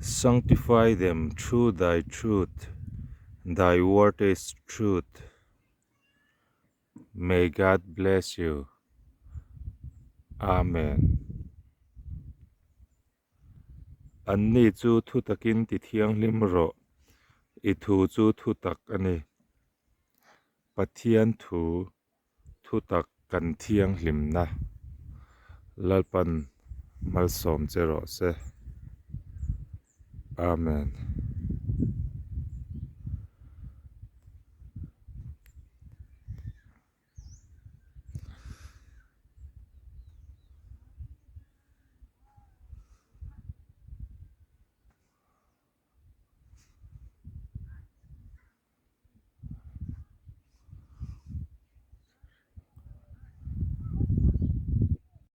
Sanctify them through thy truth, thy word is truth. May God bless you. Amen. Anni chu thutakin ti thianghlim rawh, i thu chu thutak a ni. Pathian thu Thutak kan thianghlimna Lalpan malsawm che rawh se. Amen.